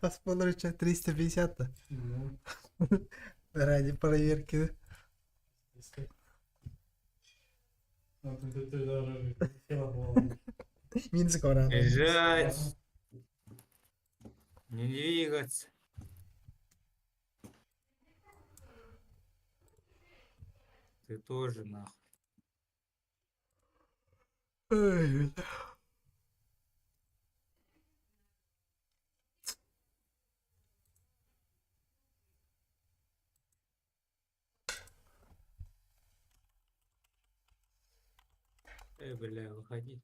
Паспорт 350-то. Ну, Ради проверки. если- Ну, ты даже хотела было. Минск оран. Лежать! Не двигаться! Ты тоже нахуй. Ой, бля. Эй, бля, выходи.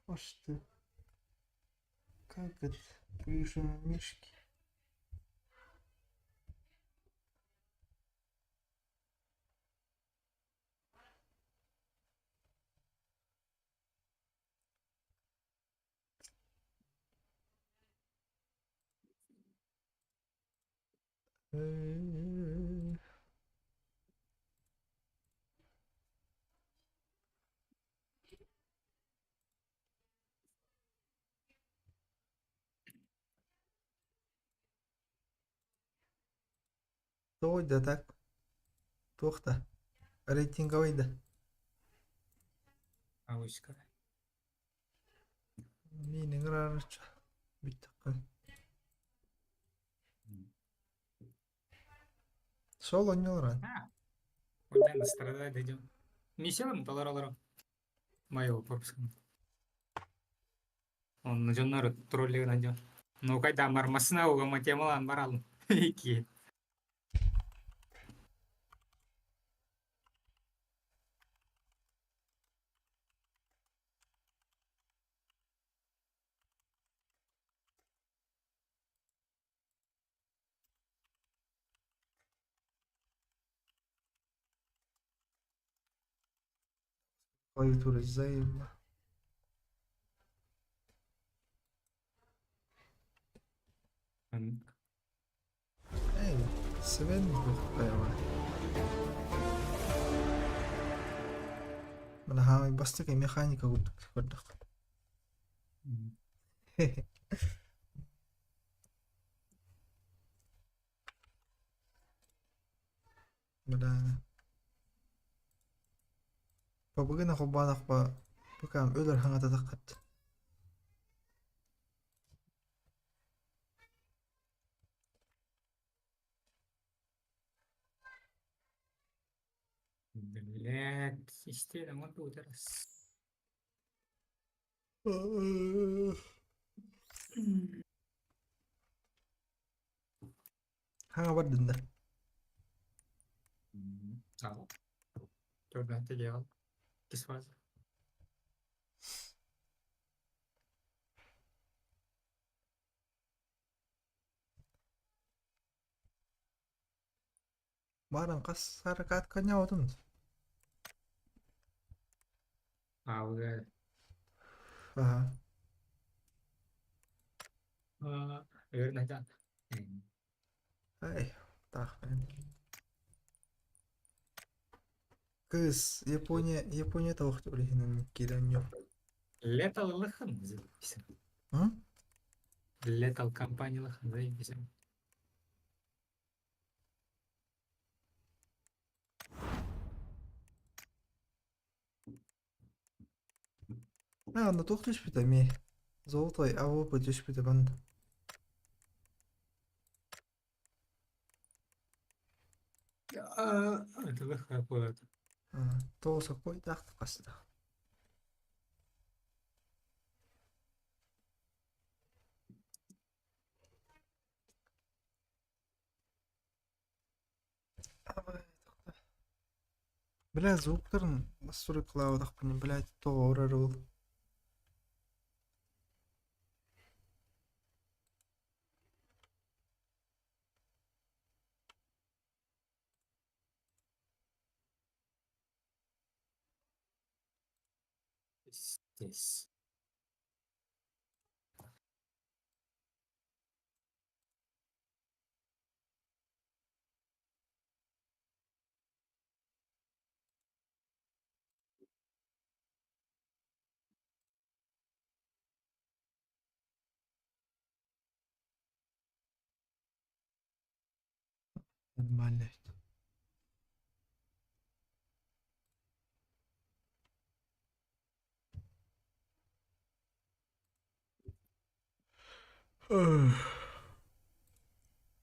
Аж ты. Как это? Плюшевые мишки. Тоҕуйда так? Туох да? Рейтинговый да? Авоська. Миин ыҥыраарычча бүттэххин. Сол онньолорон. А, куда страдать идем? Миссиялым толор олоро. Моего пропуска. Он дьоннор троллигынан дьон. Ну кайда мармасына угама темалан баралым. Ики. Клавиатура заебла. Эй, Свен туохтайаҕа. Мына хаамай бастакы механика курдук көрдөх. Бля. Побыгына холбоонохпо букам өлөр хаҥататаххыт. Блядь, истиэнэ оҥорбут Хаҥа бардын да. Саал. Төрбәтте дьаал. Кис фаза. Баран хас аракаат коньяутун. Аалга. Аха. Өр найдан. Ай, таах Кыыс Япония Япония тоҕохто билиһинэн киирэн Летал лыхан заебись. М? Летал компания лыхан заебись. А, онно туох түспүтэ эмиэ? Золотой АВП түспүтэ манна. Это лыха болады. Тоҕус оккойдаах хаста. Бля, звуктарын настройкалаабатахпына, блядь, тоҕо орор ол. Здесь. Нормально эбит.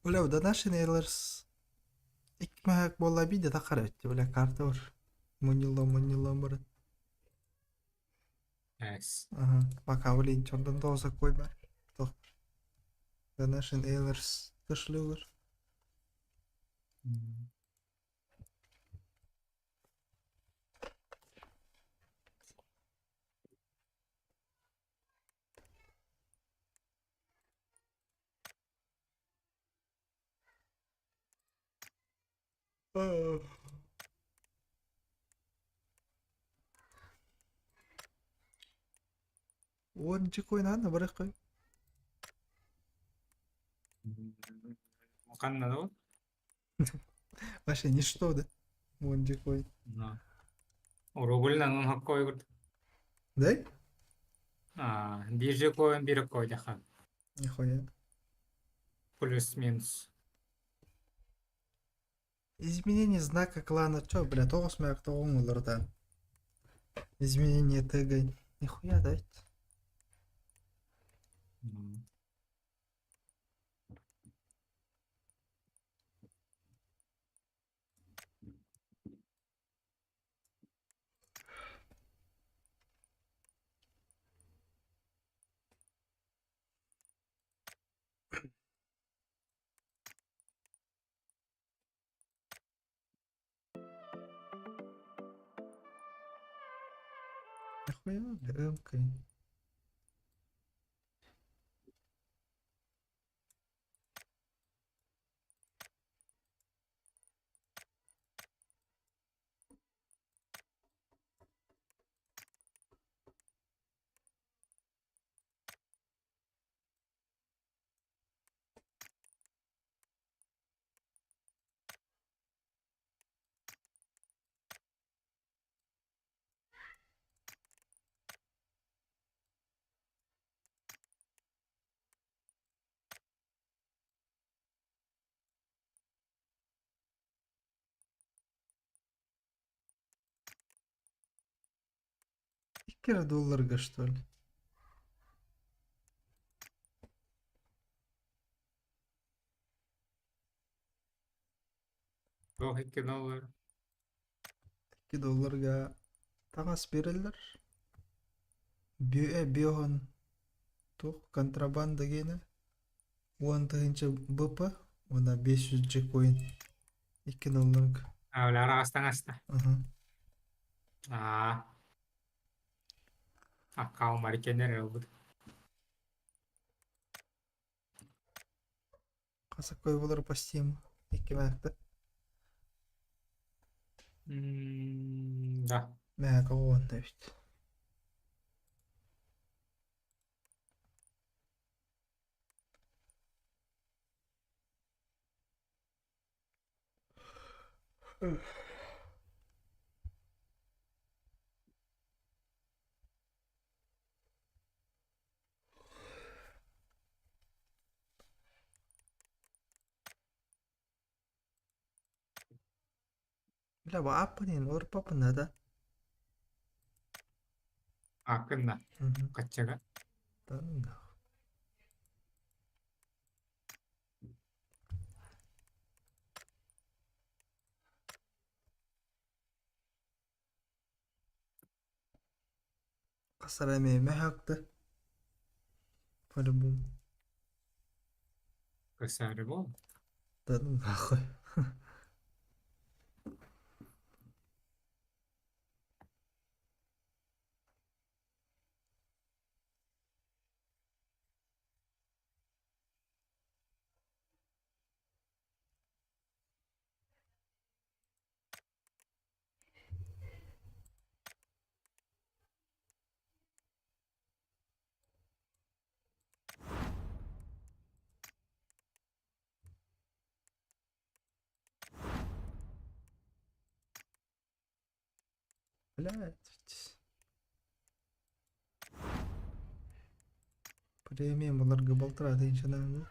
Бля, да наши Nailers икки маһак буолла биирдэ таххар эбит бля карта бар. Мунньуллан мунньуллан баран. Эс. Ага, пока блин, чордан тоҕус кой бар. Тох. The Nation Ailers тышлыылар. Уонча койнаан барыаххай. Ханна да ол? Вообще ничто да. Уонча кой. Уругуллан он хоккой курдук. Да? А, бирже коин бир койдахан. Нихуя. Плюс-минус. Изменение знака клана. Чё, бля, тоҕус мэк тоҕуҥ олорда. Изменение тега. Нихуя, да? Нихуя, бля, МК. Икки эрэ долларга что ли? Туох икки доллар. Икки долларга таҥас биэрэллэр. Бүө биоһун туох контрабанда гиэнэ уон тыһыынча БП уонна 500 джекоин икки долларга. А, бля, араҕастан аста. Аха. Аа, аккаумар кенер ылбыт. Хасакой болар по Steam икки мээхтэ. Да. Мээхэ уонна эбит. Бля, бу ааппын уурбаппын да. Аккын хаччага. Да. Хас эрэ эмиэ мөһөөктө. По-любому. Кысары бол. Да ну нахуй. Блядь. Премиум баларга балтараа тыһыынча наада.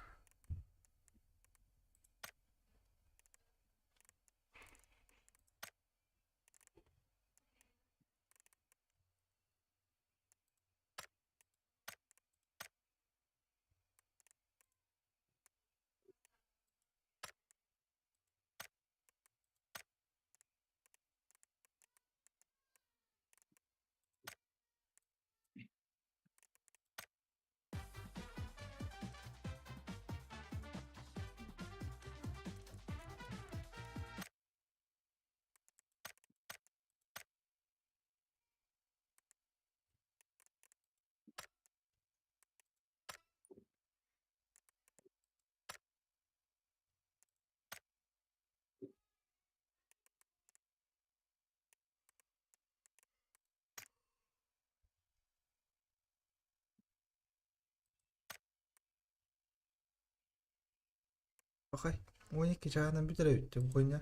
Пахай, 12 чааһынан бүтэр эбит дии хуйня.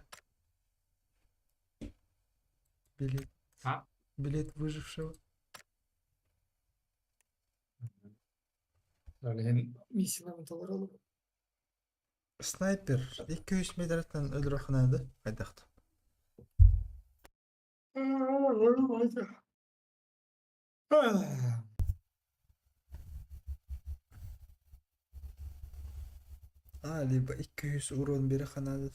Билет. А? Билет выжившего. Ол иһин миссияларын толороллор. Снайпер 200 метртэн өлөрөх наада хайдах А, либо 200 урон биэрэх наада.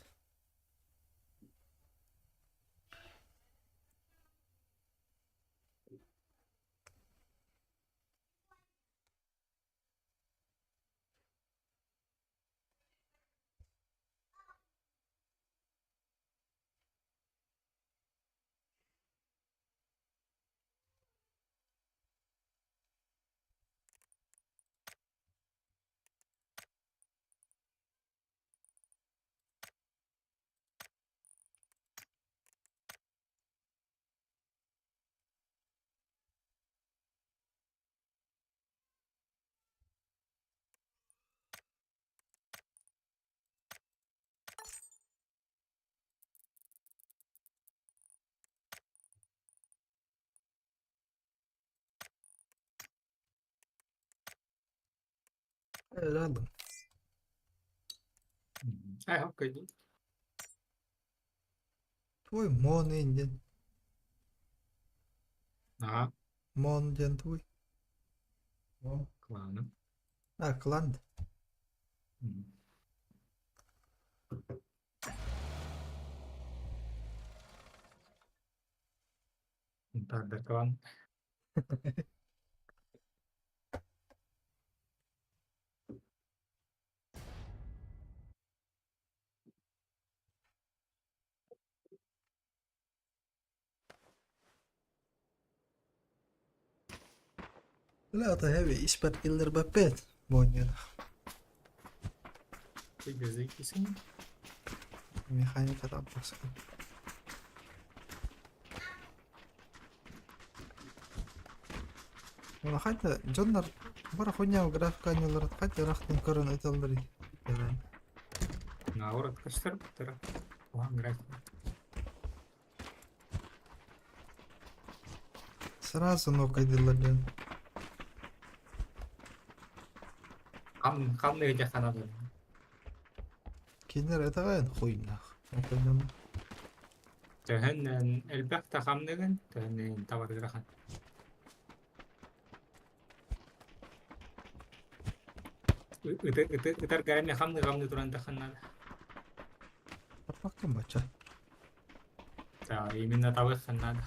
Рядом. Ай, хоккей. Твой мон индин. Аа, Мон диэн твой. кланым. А, клан. Тардар клан. Ла heavy испэр иллэрбэппит муонньуна. Ты безыкисың. Механика таппаска. Уна хайда дьоннор бары хуйня графика анньыларын хайда ырахтан көрөн ыталлар иккиэн. Наоборот, көстөр буттара. Уһан графика. Сразу нокайдылар диэн. Хам хам нөйдө ханабын. Кинилэр этэҕээн хуйнах. Нокайдана. Төһөн элбэх да хамныгын, төһөн табарырахан. Ытар гарами хамны хамны туран таханнар. Тарпаккын бачча. Да, именно табых ханнада.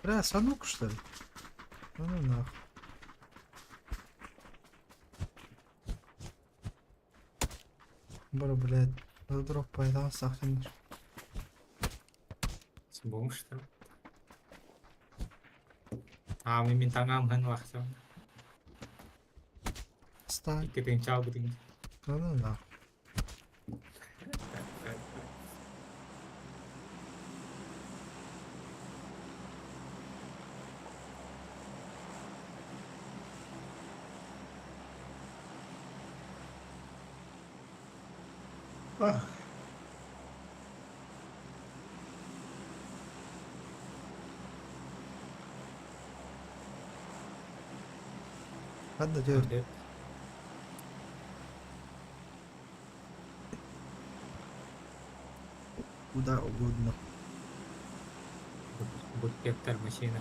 Бля, санук что ли? Ну ну нахуй. Бро, блядь, дроп пайдан сахтыныр. Бомж что? А, мен таңам хан вақса. Стань. Икки чал бутын. Ну ну нахуй. Ханна дьэ куда угодно. Буткеттер машина.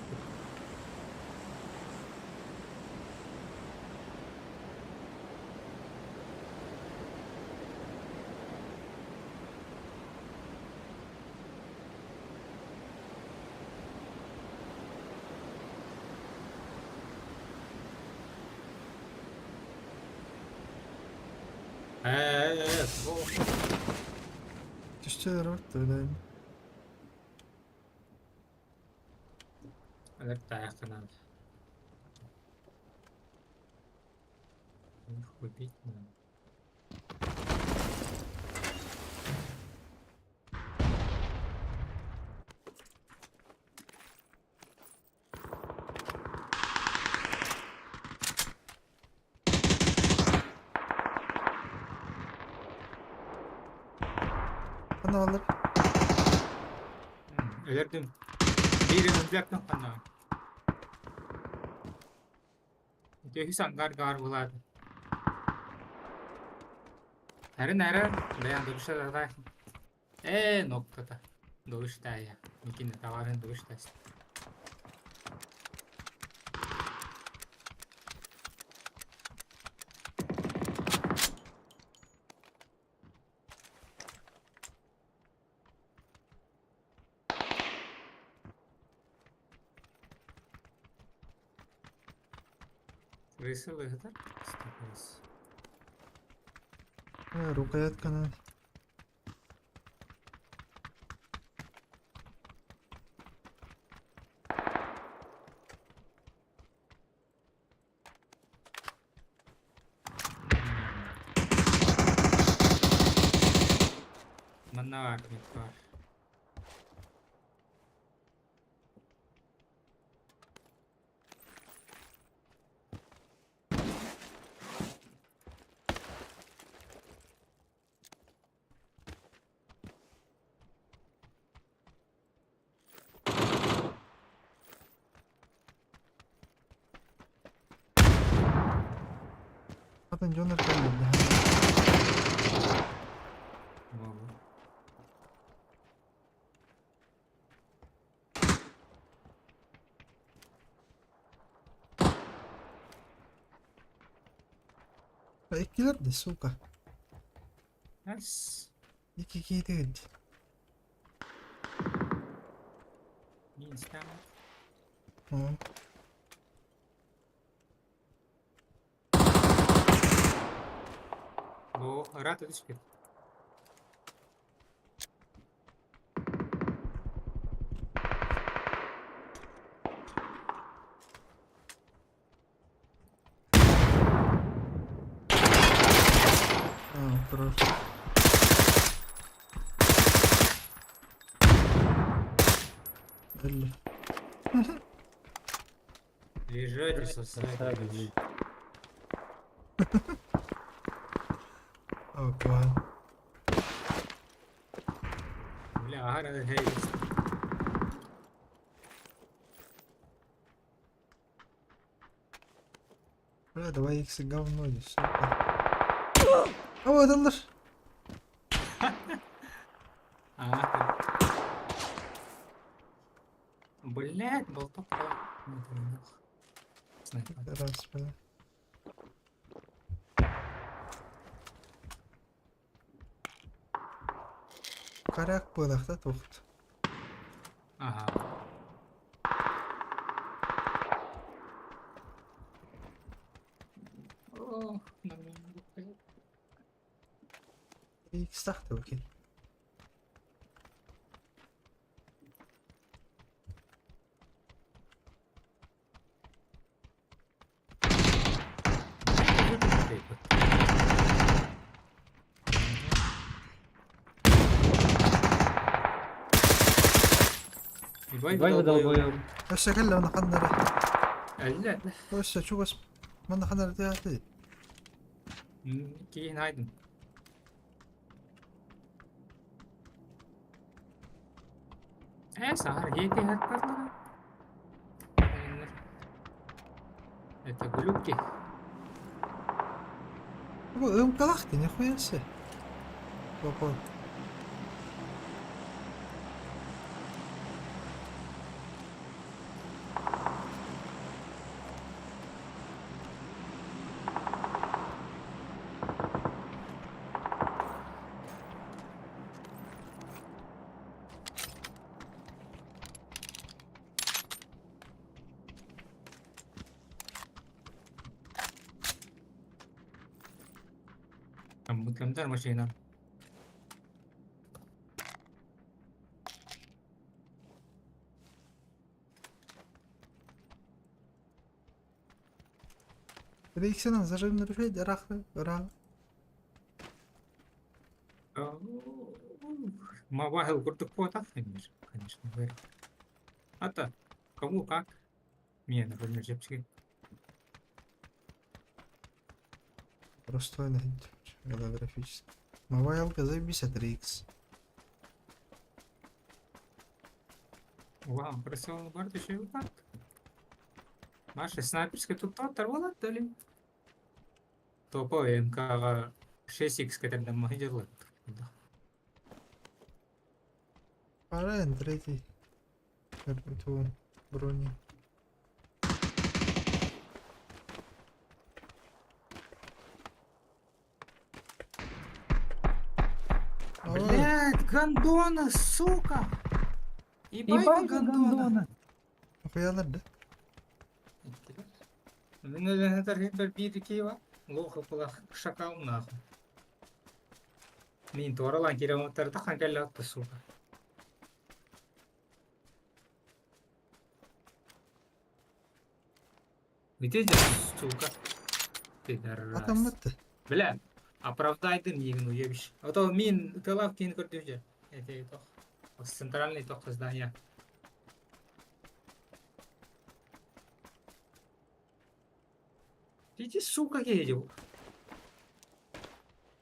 Түстер өттүлэн. Алерт надо. Их убить надо. Ханна баллар? Өлөрдүм. Биир өлөрдүм ханна. Үтүөһү сангар гар булаады. Әрин әрі, бәян дұрыша да ноктата. Дұрыштая. Микин товарын дұрыштайсың. Крысылыгытар стопос. Рукоятканы. Манна баар, баар. Атын дьон эркэллэр. Иккилэр да, сука. Эс. Икки киһи Минстан. Бу ыраата түспүт. Турар. Өллө. Лежать и сосать. Опа. Бля, аһара хей. Бля, давай икс говно здесь, сука. О, adamlar. А, Блять, болток. Раз, бля. Коряк быдахта тухт. Ага. Ох, нормально. Икс тахта окей. Ебать, долбоёб. Өссө кэллэ уна ханнара. Әллә. Өссө чугас манна ханнара тиһати. Кийин айдым. Сахар гейти хаттарлара. Это глюки. Бу ымкалахты нихуя себе. Попал. Мутлямдар машина. Иксенен зажим нарушать, рахы, ра. Мабахил курдук потах, конечно, конечно, говорю. А-то, кому как? Мне, например, жепчики. Простой географически. Мобайлка заебись 3х. Вау, просил бар еще и так. Маша, снайперский тут оторвала, то ли? Топовый МК 6Х кэтэрдэммэһи дьыллар. Пора третий. Ту брони. Ой, Блять, гандона, сука! Ебать, Ебать гандона! гандона. Хуялар да? Мин өлөнөтөр биир киева, лоха пулах шакал нахуй. Мин туоралаан киремоттар тахан кэллэ сука. Где здесь, сука? Пидорас. Атамматты. Бля, оправдайдым егін уебищ. А то мин тылав кейін көрдім же. Это тох. Центральный тох здания. Иди, сука, едет.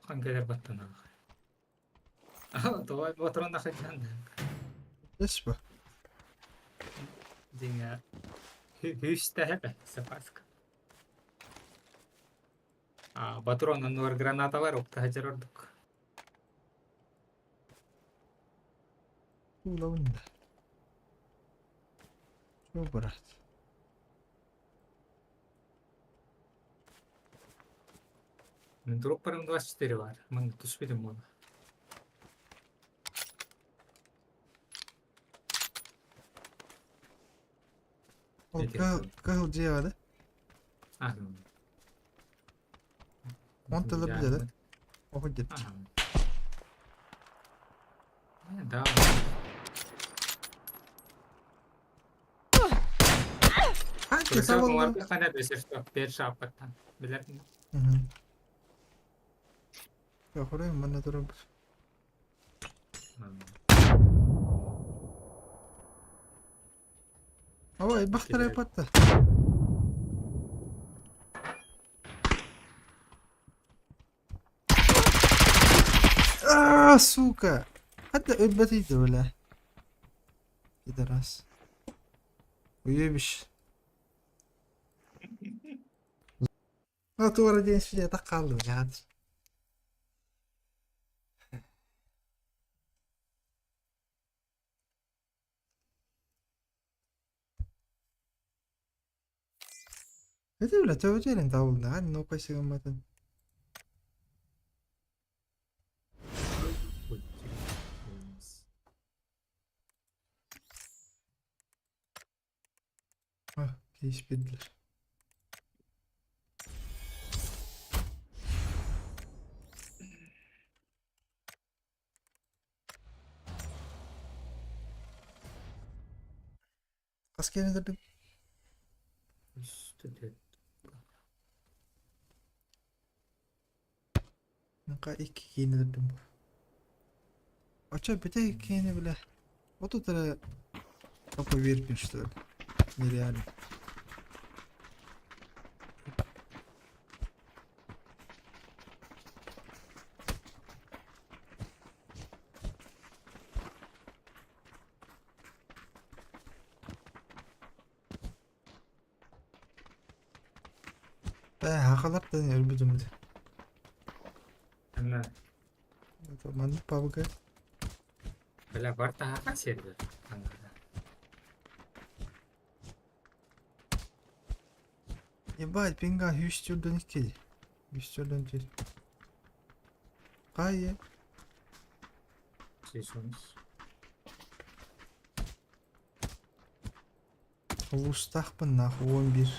Хангелер баттана. Давай патрон нахайдан. Эс ба. Динга. Хүстэһэ запаска. А, патрон оннугар гранаталар уктаһа ордук. Улавында. Чё, брат? Мин дропперым 24 бар. Мин түспедим оны. Ол Эти кыһыл дьиэ да? А. Он тылы билэ да? Оху дет. Да. А, ты сабыл. Хана бесер что бер шапаттан. Билер. Яхурай манна турар. Ой, бахтарай патта. А, сука. Хатта өлбөтүйді бля. Пидорас. Уебищ. Ну, тура день сюда так қалды, блядь. Это, бля, төбөтөрен табылды, а, ну кайсыгымматын. А, кейспедилер. Хас кенедердик? Нка икки киинедердим бу. Оча бите киини бля. Вот это топа верпин что ли. Нереально. Бә, хақалар да өлбүтүм де. Ана, Манны пабыга. бля, барта хака сервер. Ебать, пинга 104 2. 104 4. Кайы? Сесонс. Улустахпын нахуй 11.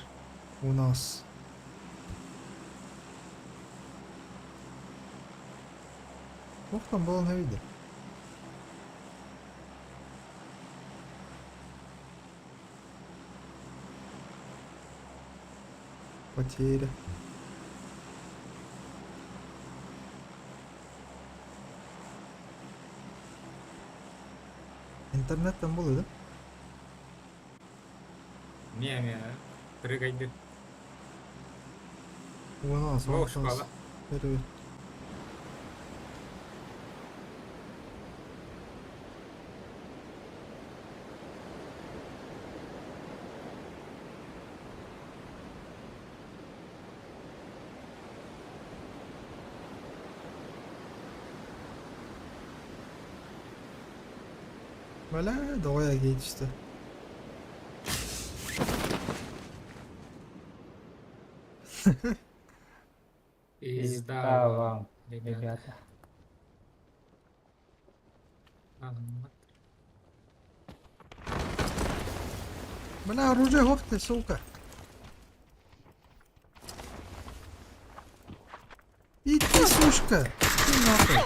16. Охтан болон виде. Потеря. Интернеттен был, да? Не, не, прыгайды. 16, О, 16. школа. Привет. Бля, доҕой киһи түстэ. Пизда вам, ребята. Бля, оружие ох ты, сука. Иди, сушка. Ты нахуй.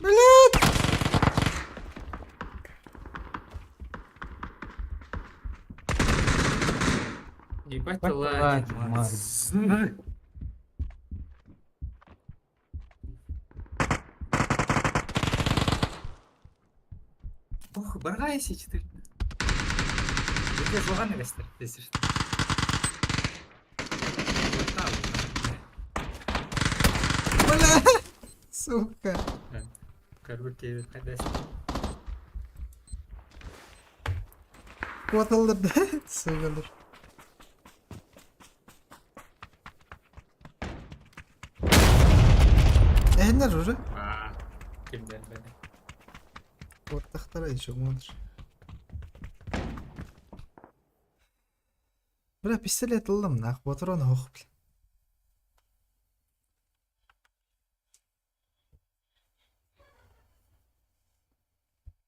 Блядь! Ебать ладит, Марс. Ох, баргайся, четыре. Где жуганы вестер, если что. Вот там, Бля! Сука. да. Короче, когда Куоталлар да? Сукалар. Эһиннэр уже? А, кимден бene. Куоттахтара еще мундр. Бля, пистолет ыллым нах, патрон ох, бля.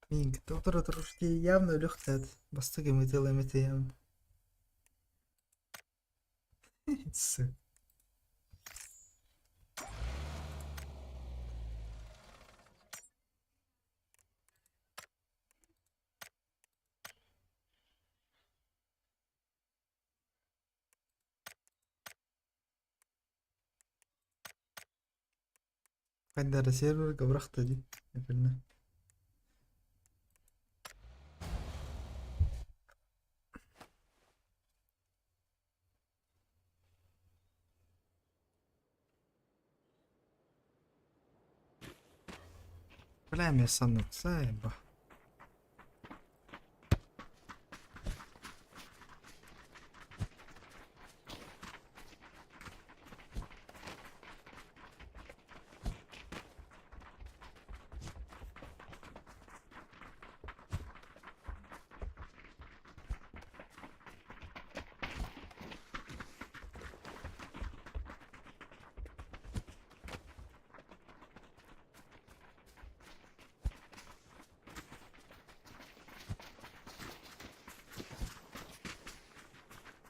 Минг, доктор дружки явно өлөхтөд. Бастык эметел эмете явно. Сука. Хайдара сервер габрахта ди. Эпилне. Бля, мен саннык сайба.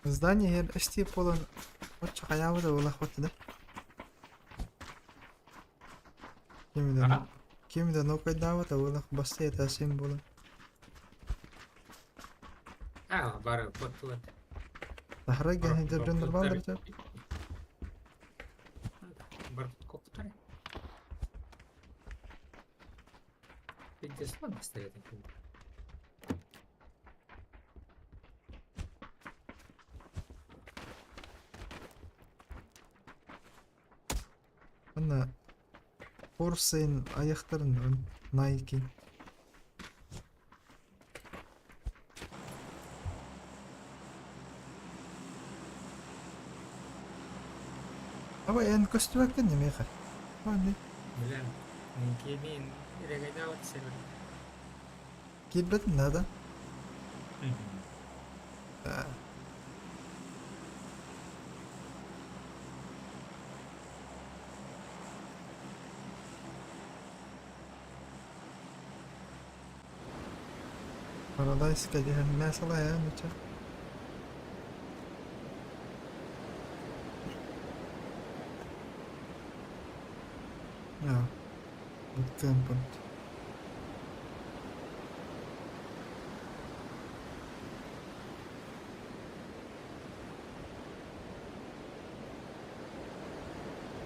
Здание иһэр эстии буолан оччо хайаабыт буоллахпыт да. Ким да А? ким да нокайдаабыт буоллах бастыы этээсин буолан. А, бары вот. Таһара гэнһэдэр дьоннор бааллар этэ. Бар коптар. Пиздец, ладно, стоит. Манна Порсейн айахтарын Nike. Аба эн көстүбэккин немеха. Манны Бля, кимин регайда сервер. киирбэтин надо. Paradise диэн мясалая нуча. Ja, bootcamp.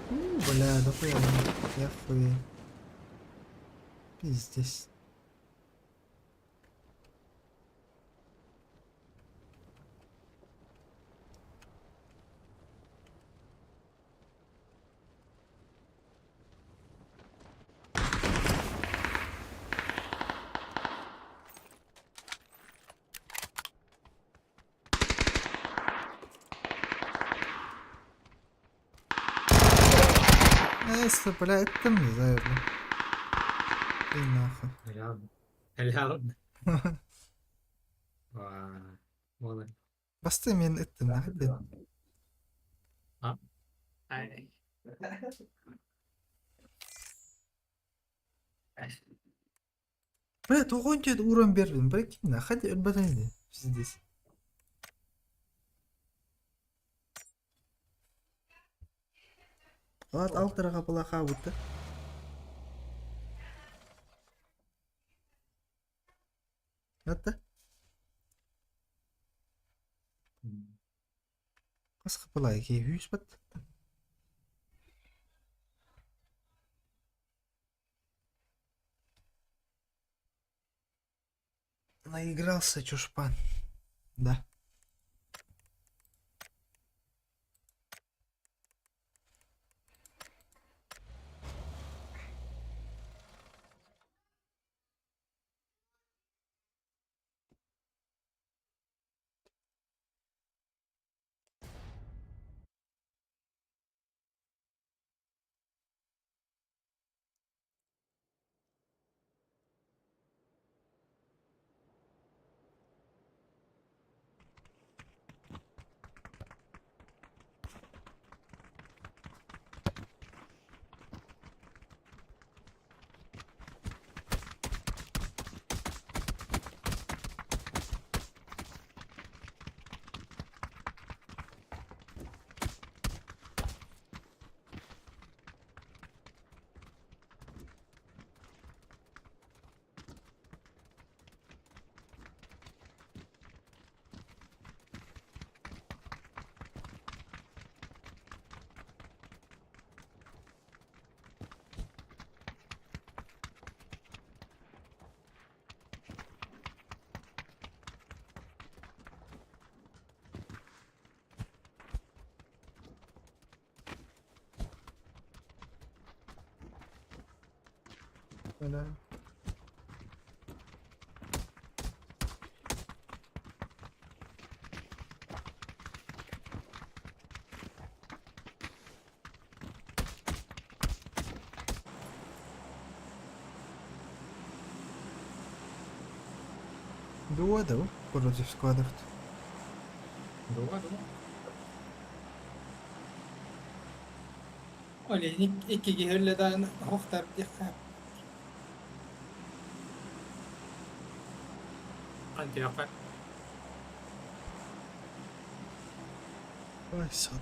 Бля, да хуя, я хуй. Пиздец. Если, бля, это не знаю, бля. И нахуй. Реально. Реально. Молодец. Басты мен ыттым нахуй. А? Ай. Бля, тоҕо диэн ууран биэрдим, прикинь, нахуй өлбөтөн ини, пиздец. Алат алтыраға была будто. Это? Хас была киһи бат. Наигрался чушпан. Да. Бля. Дуо, да, против складов. Дуо, дуо. Оле, икки киһи хохтар диэххэ. Антиаха. Ой, сон.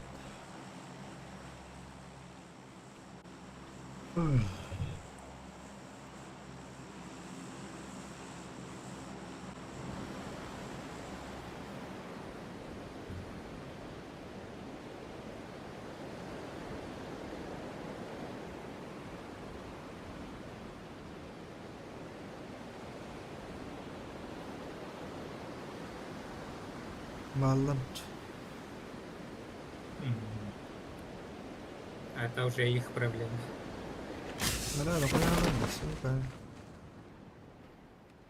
Баллам. Это уже их проблемы. Да, да, понятно, сука.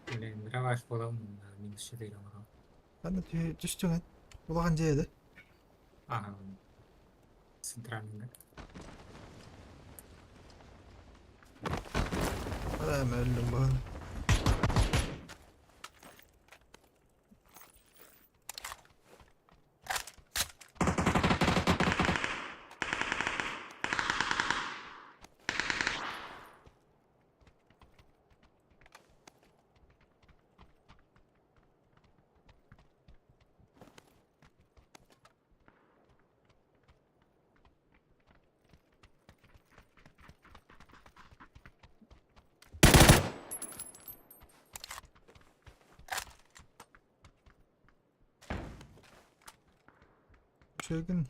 Блин, дроваш буолан минус 4 оҥоро. Аны түстүҥ улахан дьиэ да? Ага. Центральный. Ара өллүм баҕана. Çılgın.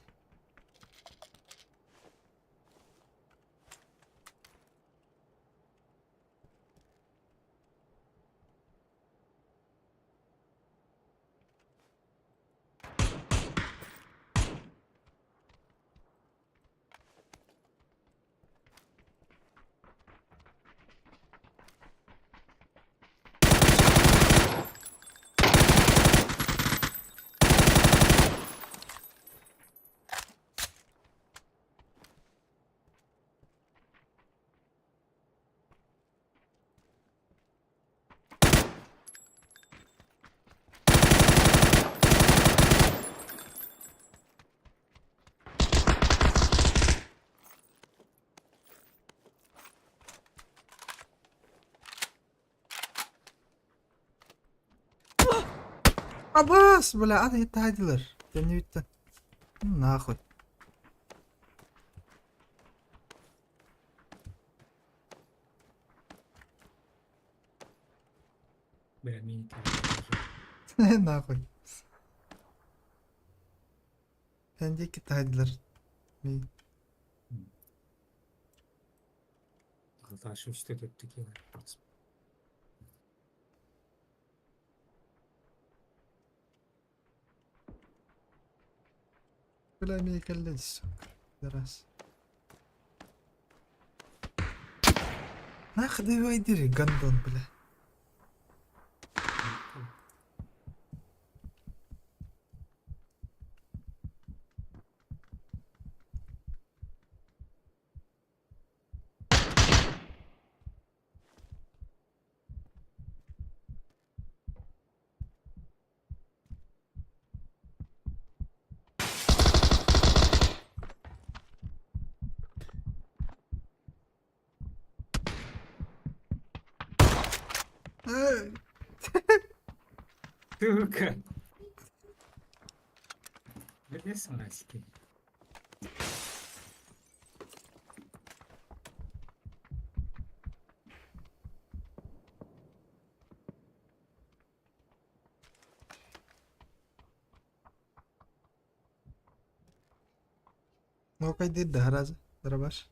Абас, бля, ат иһиттаһайдылар. Кэннибиттэн. Нахуй. Бля, мини кэллэ. Нахуй. Эн диэки таһайдылар. Мин. Алташы үстэ төттү киэлэр. Бля, эмиэ кэллэ сука. Раз. Нах давай гандон, бля. Сука! Бля, смазки. Нокай диир да араас дробаш.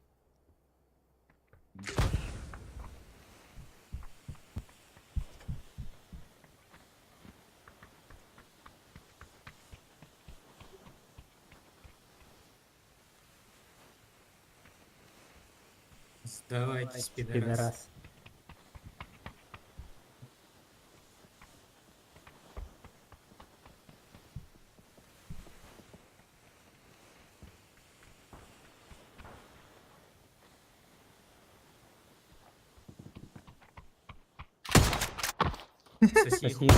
Сдавайтесь, пидорас. Пидорас. Соси хуй.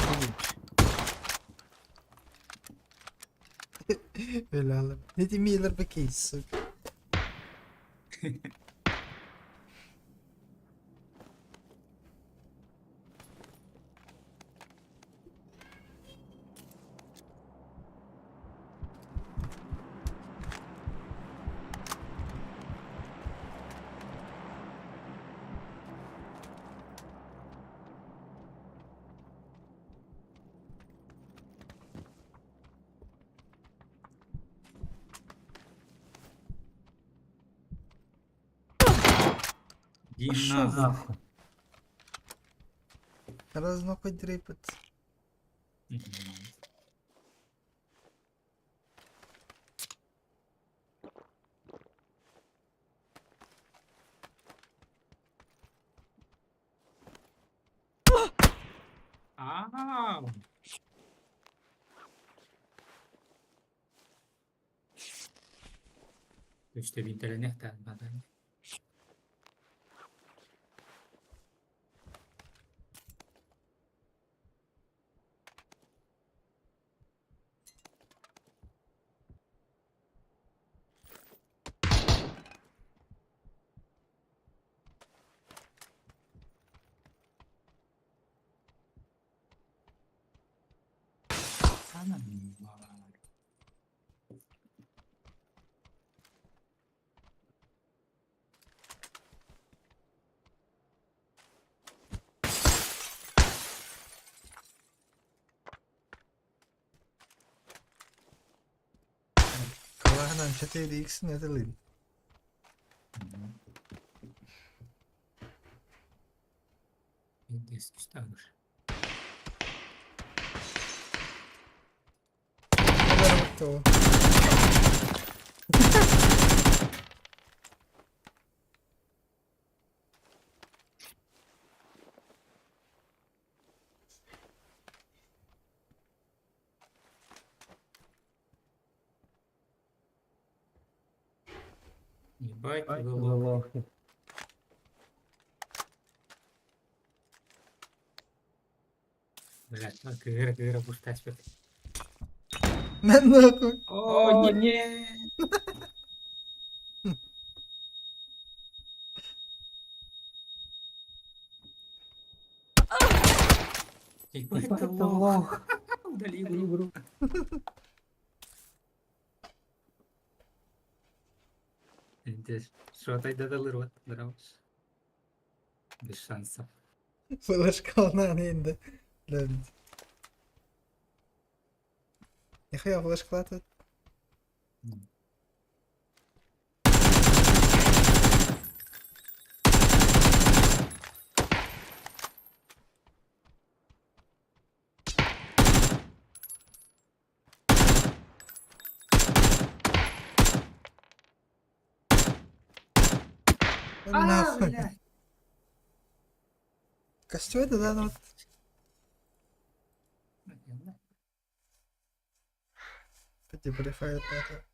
Бля, не Миллер бекейс, сука. Иди Пошёл нахуй. Нахуй. Раз нокай дрейпет. Мгм. Ау! Үстэ бинтэлэниэхтээх наада. Анан баар. Калаһынан 4x нэтэлин. Пиздец, түстәгүш. Кто? Ебать, вы Вы лох. лохи. Блядь, ну кыра кыра буштаспет. Мен нахуй. О, не. Ебать, Ебать, ты ты лох. лох. Удали игру. Что-то рот, Без шансов. Флешкалынан енді. Блядь. Нихуя флешкалаты. Нахуй. Костюм это да, ну вот. Наверное. Дебрифает это.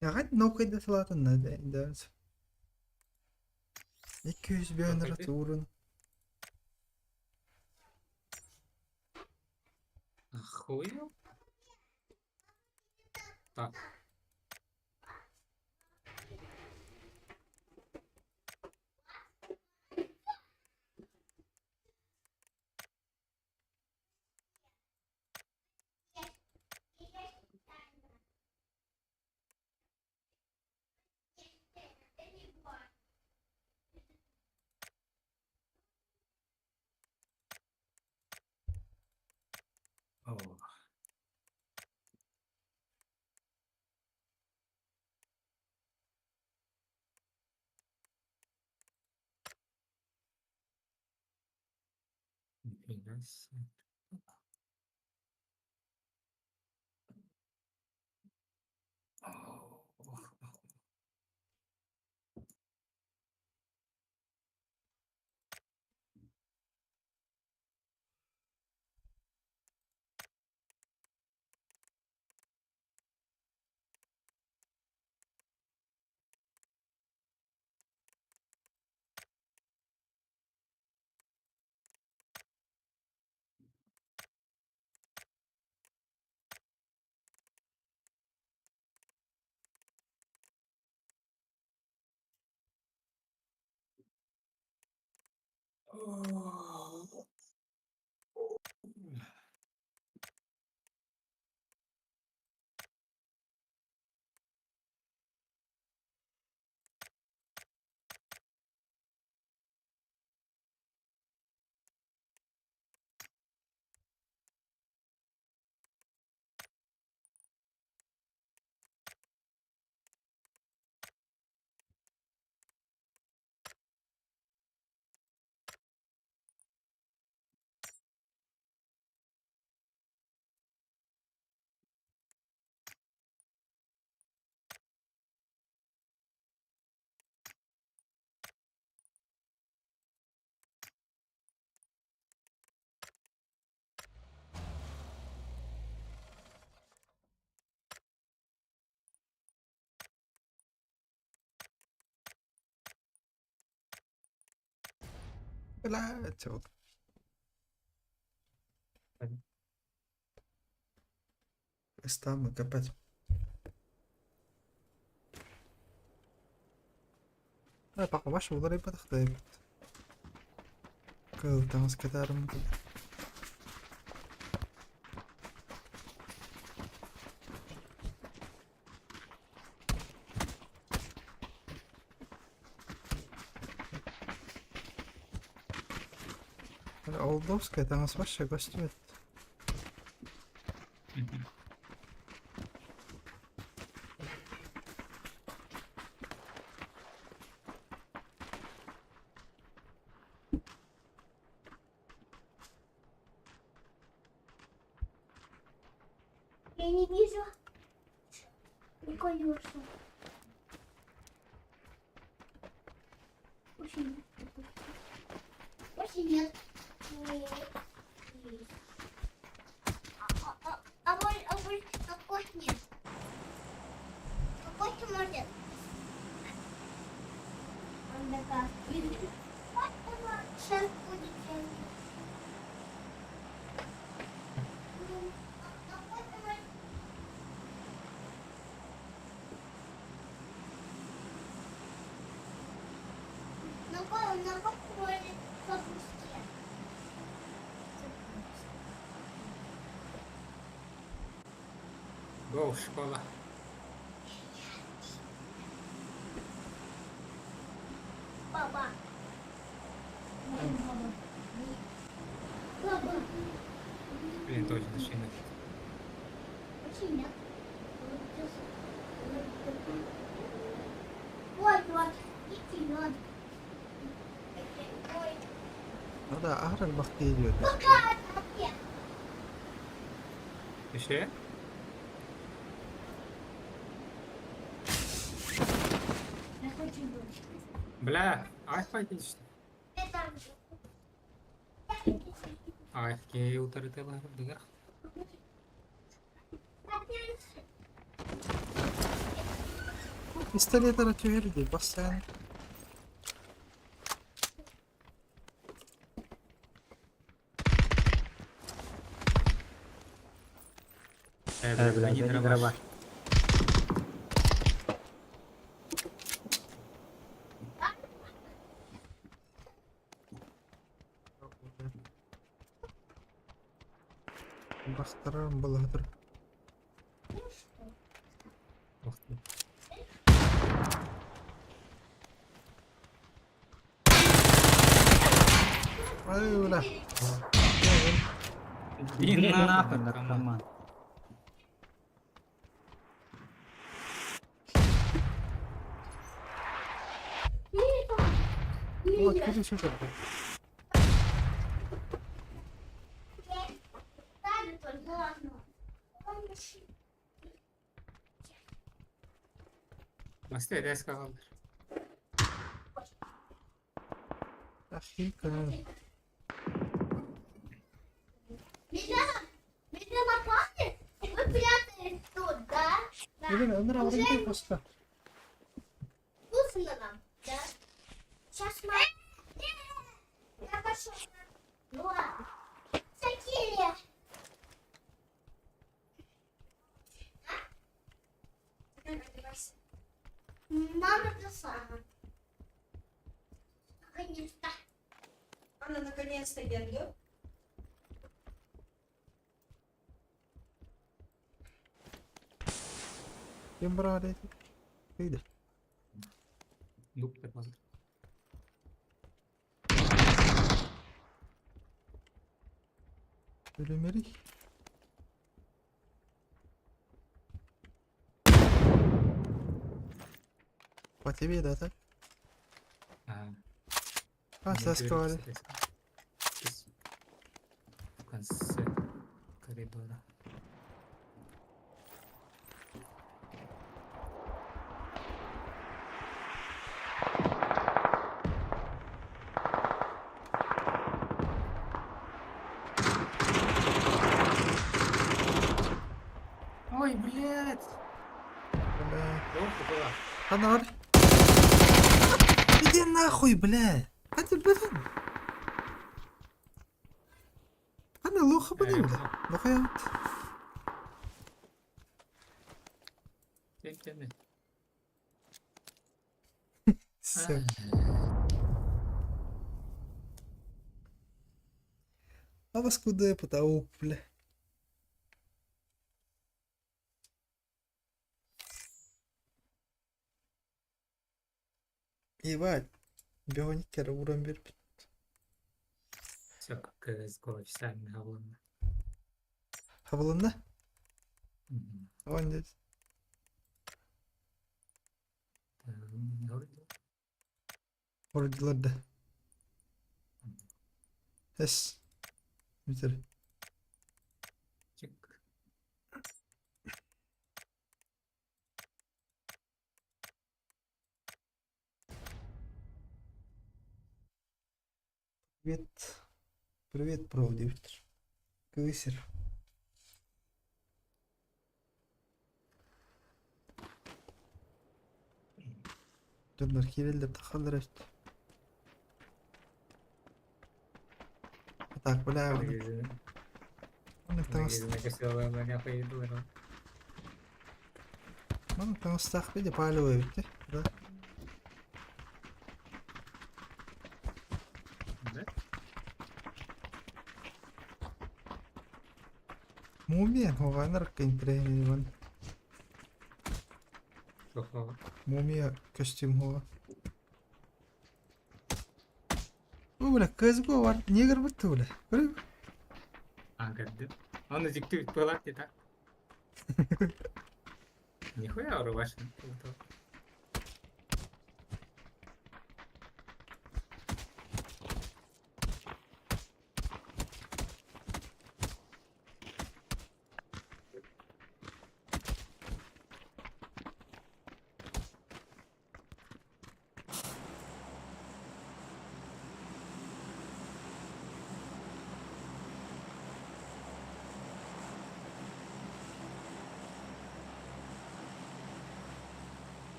Яғать нокайда салатын да. 200 бионер турун. Охуел? Так. О. Нифига себе. О. О. Блядь, вот. Стамы копать. Баҕабаш уларыйбатах да эбит. Кыыл таҥас кэтээрим. Олдовская таҥас вообще көстүбэт. Я не вижу колеса. Больше нет. Больше нет. Нет. Есть. А больше какой нет? Какой может? Он такая. Вот сейчас будет. Она похожа по-русски. Го в школа. Баба. Баба. Блин, точно, шинок. Очень Вот, вот, идет. Ой, Ну да, аһар элбэхтии диэтэ. пока. Еще? Я хочу дочь. Бля, ай пойди что. Это АФК утарытылар дыгах. Пистолет эрэ түһэр дии, бастаан. Э, бля, не дробаш. Бастарарым балаһытыр. Ну что? Ух ты. Ай, бля. Иди нахуй, наркоман. Вот, көрү сүтэр. Басты, я сказал. Ахи, кынан. Меня, меня напали? Вы прятались тут, да? Да. Блин, онор аварга просто. Вкусно нам, да? Сейчас мы... Я пошел. Ну ладно. Сакирия. Мама пришла. Наконец-то. Анна наконец-то geldi. Ким барар эти? Кыйды. Дуб так Өлөмөрүй. По тебе, да, так? А, А, Саска бар. В конце коридора. Ой, блядь! Бля. Плохо было. Ана бар. Иди нахуй, бля. Хadi блин. Ана лоха бля. Лоха я. Тем-тем. Все. А вас куда я потау, бля. Ебать. Бионикер уран берип. Все, как CSGO официально хабылынна. Хабылынна? Он здесь. Вроде да. Эс. Бүтэр. Чик. Привет. Привет, проводивтер. Кысер. Дьоннор киирэллэр тахаллар эбит. Так, бля, оннук таҥас маннык таҥастаах виде палевый эбит да? Мумия оҕанар интэриэһинэй. Суох. Мумия костюм хуга. Бу бля CSGO бар. Негр бутты бля. Көрү. А, көрдүм. Оны дьикти быһалаах диэтэ. Нихуя урубашын.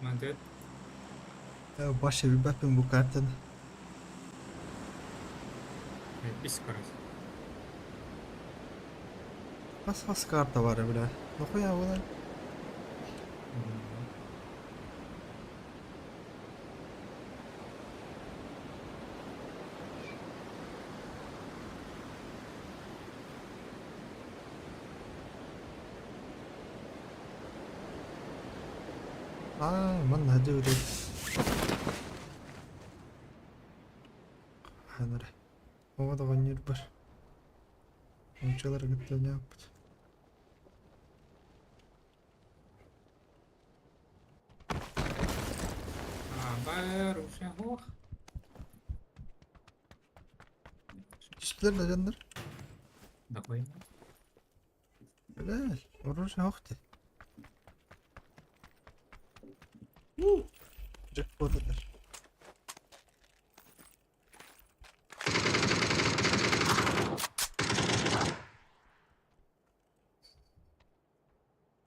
Мантыт. Баша билбэппин бу картаны. Бис короче. Хас хас карта бар бля. Нахуя буолан? Аа, манна хадьы Ханара. Оҕо доҕонньур бар. Ончалар кытта ньааппыт. А, бар уже ох. Түстүлэр да дьоннор. Дохуй. Бля, оружие ох ты. Джекпот этэр.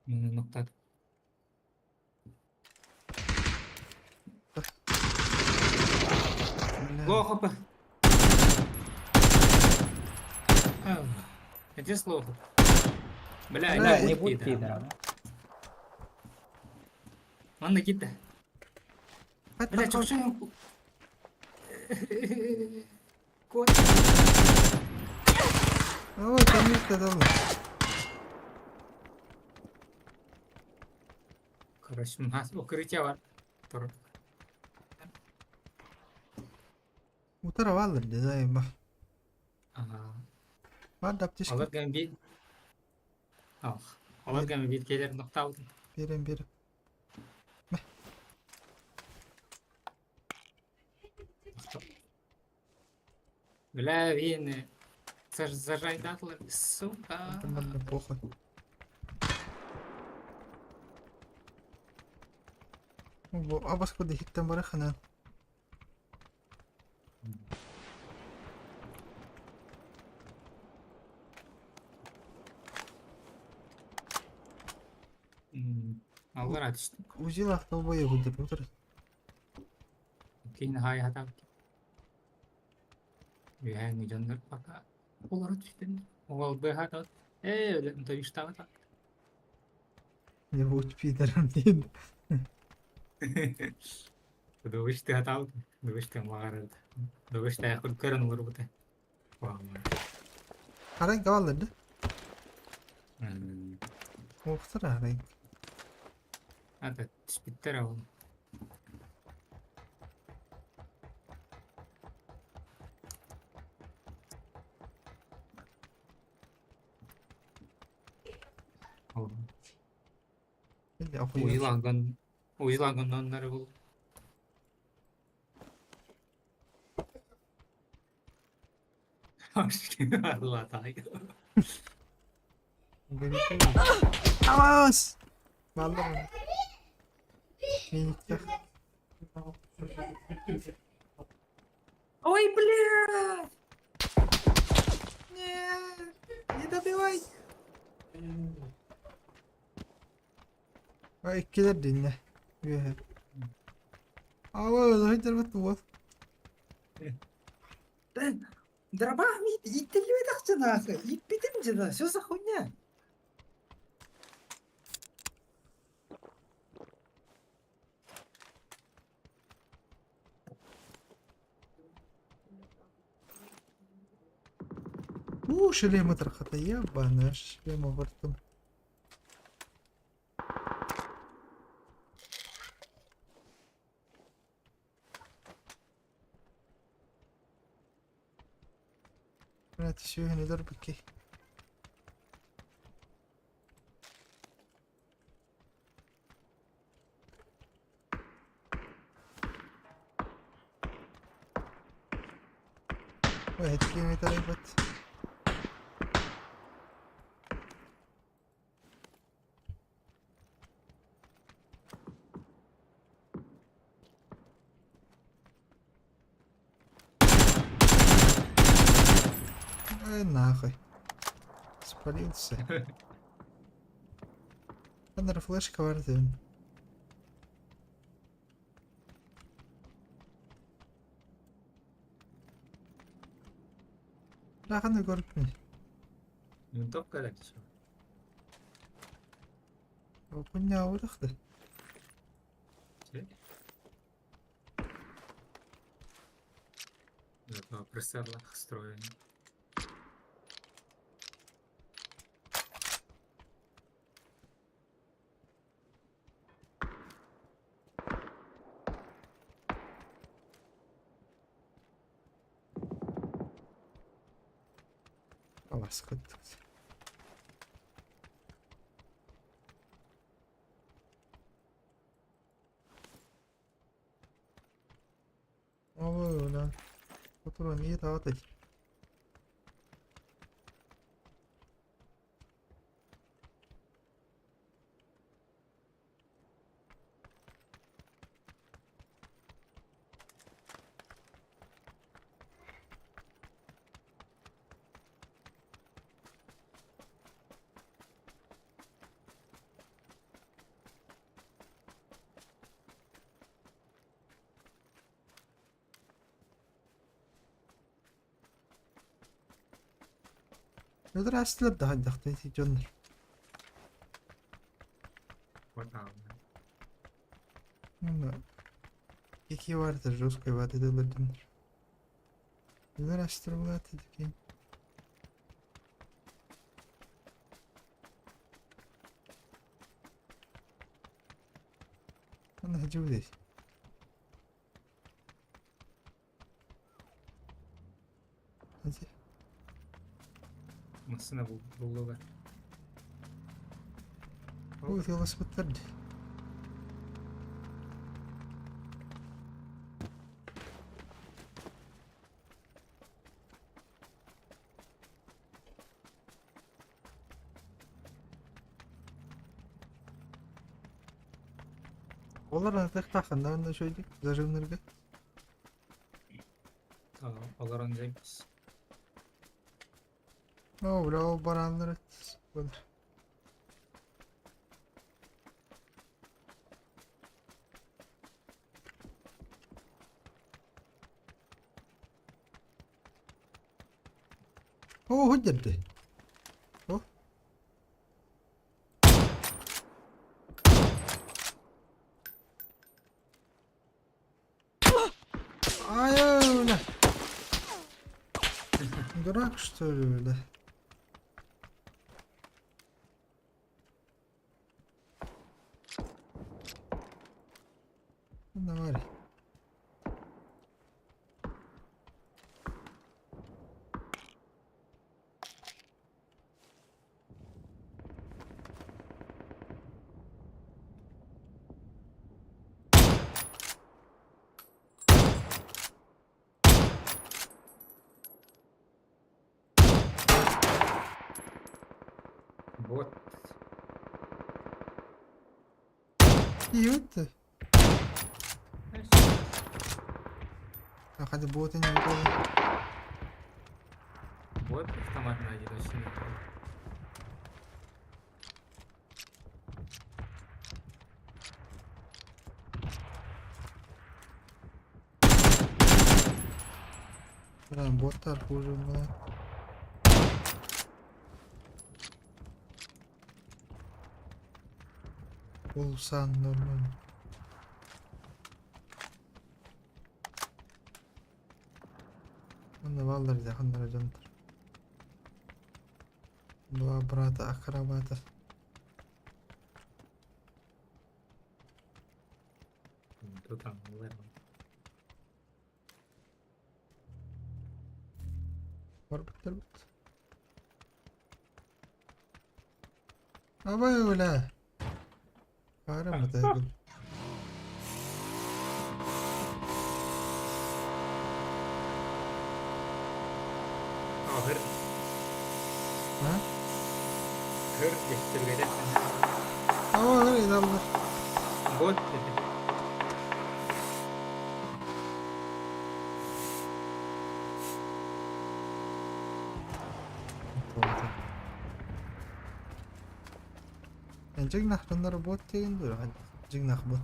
Нуктат. Бля. Плохо по. Где слоху? Бля, Бля, не не будь будь пидором. Ладно, кита. Хат Бля, тахар. чё Кот. Ой, там нет дала. Короче, у нас укрытие бар. Тур. Утара валлар дизайн ба. Ага. Бар да аптечка. Алар гамби. Ах. Алар гамби келер нокта алдым. Берем берем. Бля, вин. Зажайдатлар, сука. Нормально, похуй. Бу абас куда хиттен бара ханан. Алар атышты. Узил автобой гудыр утыр. Кейін хай хата. Яни жандар пока. Олар атышты. Ол бы хата. Э, өлем тавишта так. Не будь пидором дейін. Дөвішті хата. Дөвішті мағарады. Дөвішті аяқ көрін олар бұта. Харан каваллар да. Оқтыр харан. Ата түспіттер ол. Ол. Енді охуй. Уйланган, уйланганнар бұл. Allah тай. Авас! Баллар. Мениттах. Ой, блядь! Не, не добивай. Ай, килер динне. Үе. Ава, хайдар бат вот. Дробах ииттиллибэтэх дьанаахы, ииппитим дьана, что за хуйня? Уу, шлем ытырхата, ебаная, шлем обортум. Блядь, сүөһүнү өлөрбүккэ. Ой, эткиэҥи тарайбат. Ай, нахуй. Спалился. Анар флешка бар диэн. Раханы көрүппүн. Винтовка или что? Опунньаабытах да. Зато прицелах встроен. Алас курдук. Оо, да. Патрон ийэ-таҕа Өлөр да хайдахтай дьоннор. Вот Какие варты жесткой ваты дылыр дьоннор. Өлөр астылар булааты дикин. Аны хажыбыдей. Hadi. Массына буллулар. Ой, велосипедтер. Олар атыктахында онда шөйдік зажимнарга. Олар он запись. О, бля, ол бараннар болар. О, хуйдерди. О. Ай, бля. Дурак, что ли, бля? Ну, давай. Вот. Иют. А хотя боты не было. Вот автомат найдет вообще. Боттар хуже было. Улсан нормально. Онно бааллар дьэ ханнара дьонтор. Два брата акробата. Тут там. Барбыттар бит. Абай бля. Баара бата. О, хыр, Ha? хыр дехтергede. Aa öyle. Бот dedi. Дьиҥнээх дьоннор бот диэн дуо? Дьиҥнээх бот.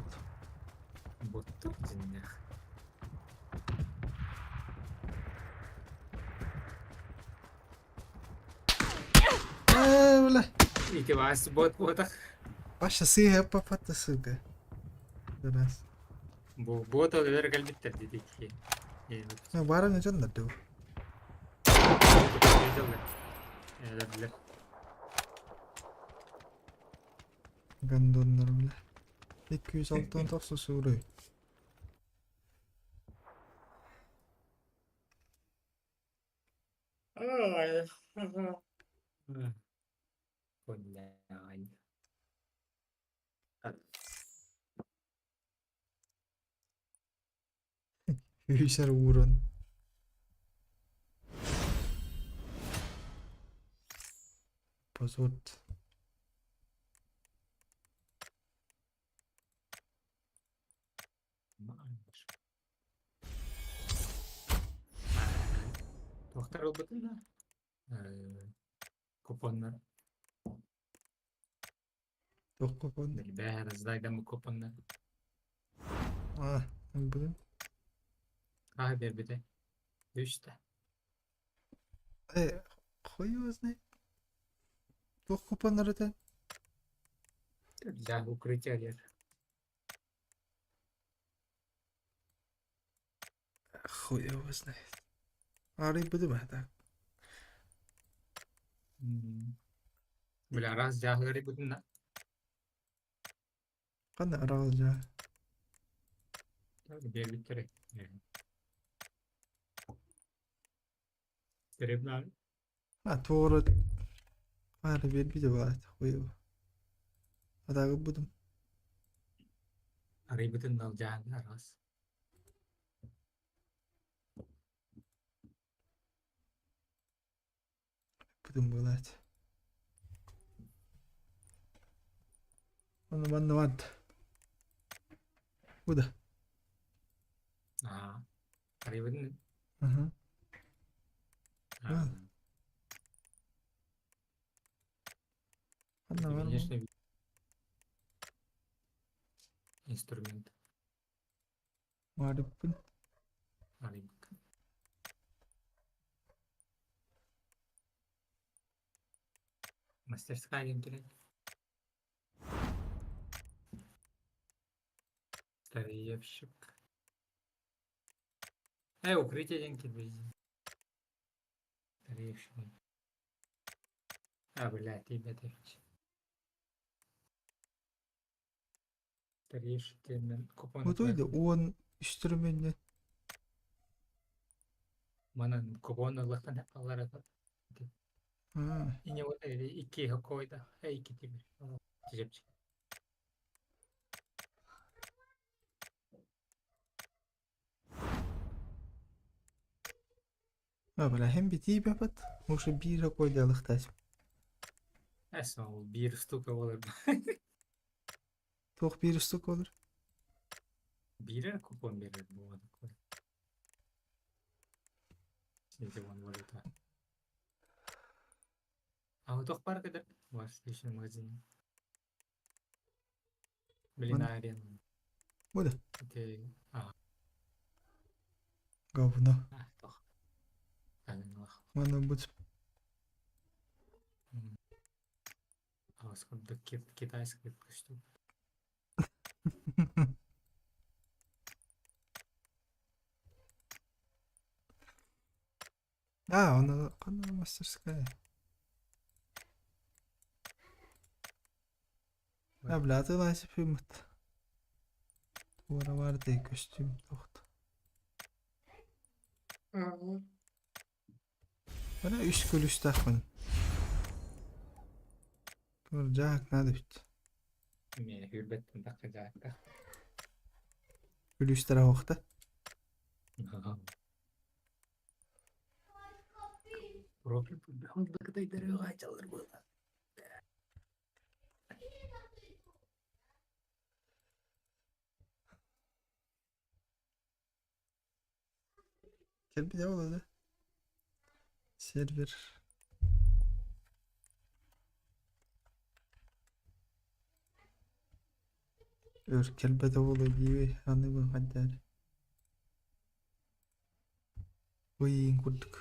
Боттук дьиҥнээх. Ээ, бля. Ити вас бот буотах. Паша сыыһа папата сука. Раз. Бу бот олар кэлбиттэр дии ки. Ну, баарын дьоннор дуу. Эдерлер. Гондоннор бля. 206 тохсус suuruy. Блядь. Үһүсэр уурун. Позот. Туохтар ылбытын да? Купоннар. Туох купон? Билбээ, раздайдамы купоннар. А, ылбытым. Аа бербите. Үстэ. Э, хуй его знает. Туох купоннар этэ? Для укрытия лер. Хуй его знает. Арыйбытым это. Бля, раз дьааһыгар бутун да. Ханна араҕас дьаа. Бербиттер. Теребнал. А, туора Аара биэрбитэ баҕайы хуй его. Атаагырбытым. Арыйбытын дал дьааһыгар раз. Бытым быылаат. Онно манна вант. Куда? Аа. Арыйбытын. Ага. Аа. Ханна баар Конечно, инструмент. Маарыппын. Арыйбыт. Мастерская диэн Старьевщик. Укрытие диэн килбиз. Старьевщик. А, блядь, ребята. Старьевщик диэн купон. Бу уон инструменне. Манан купон ыллахтан аллара. Аа. Ине вот икки хокойда. Икки тибир. Тижепчик. А, бля, һэм битии бапат. Может биир койдалыхтас. Эсо, ол биир штука болар. Туох биир штука olur. Биир купон берер бу такой. Сидите вон валюта. А вот бар кадыр ваш личный магазин. Блин, арена. Бу да. Это а, Говно. а, тох. Ханыылаах. Манна бут Аҕыс курдук китайский көстүү. А, оны ханна мастерская? А, бля, атыылаһа сыппыт. Туора баар дии көстүүм туохта. Бля, үс күлүстээхпин. Дьаак надо эбит. Эмиэ сүүрбэттэн тахса дьаакка. Күлүүстэрэ оһохто. Профиль кытайдары буолла. Кэлбит ол да. Сервер. Өр кэлбэтэ буолуо диибий аныгы хайдаар. Ыйын курдук.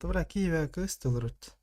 Добра Киеве кыыс толорут.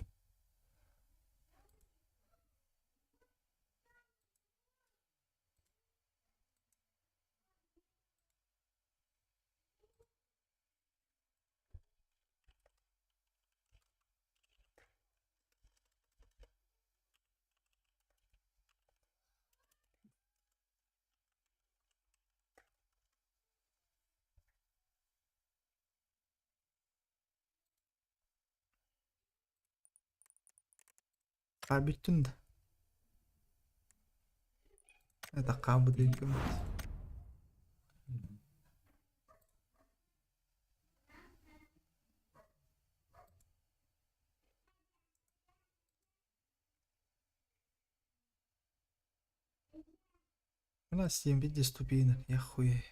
А бүттүн да. Это хаалбыт өйдөммүт. У нас 7 виде я хуй.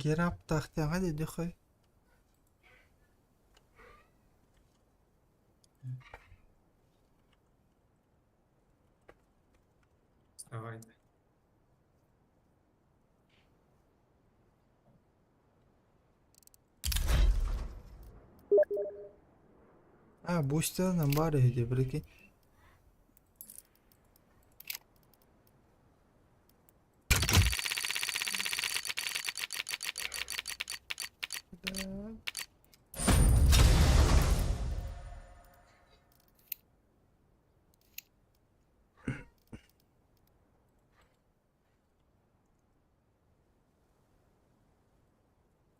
Гераптаахтааҕа диэххэй. Давай. А, бустер баар үһү дии, прикинь. Да.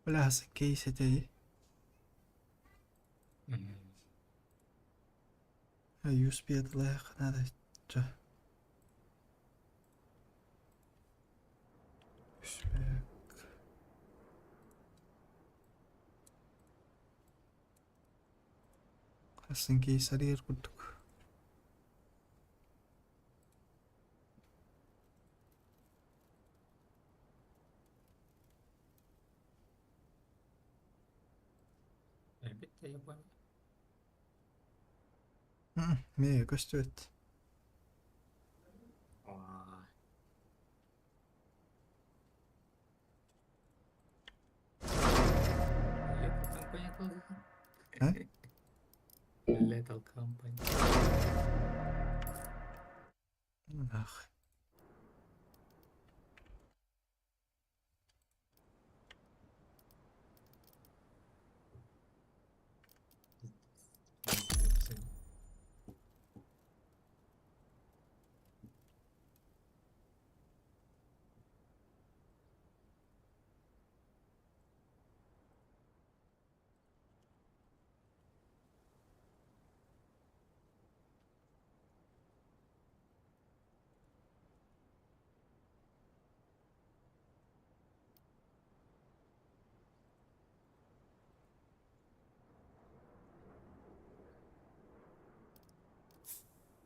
Бля, кейс этэй. USB атылаах надо. Чё? USB. Хасын кейс арыйар курдук. Элбэттэ я понял. Мээ көстүбэт. Аа. А? Lethal Company. Ах.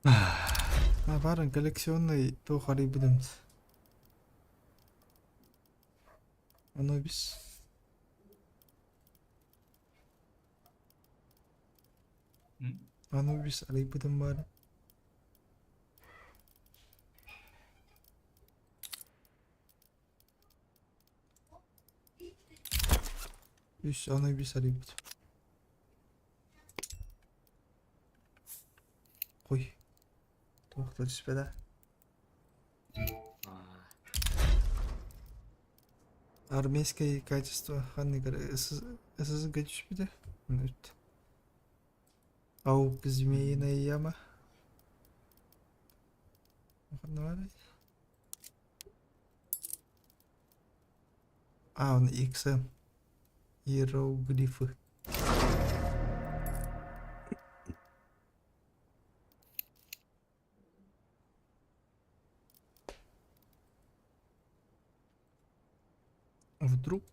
А баар коллекционный туох арыйбытым. Анубис. Анубис арыйбытым баар. Үс Анубис арыйбытым. Ой. Туох да түспэтэ. Армейское качество ханныгар ССГ түспүтэ. Үт. Аук змеиная яма. Ханна баарый? А, он XM. Иероглифы. Вдруг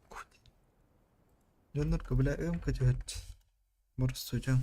дьоннорго бля ымка түһэрт боростуйдьон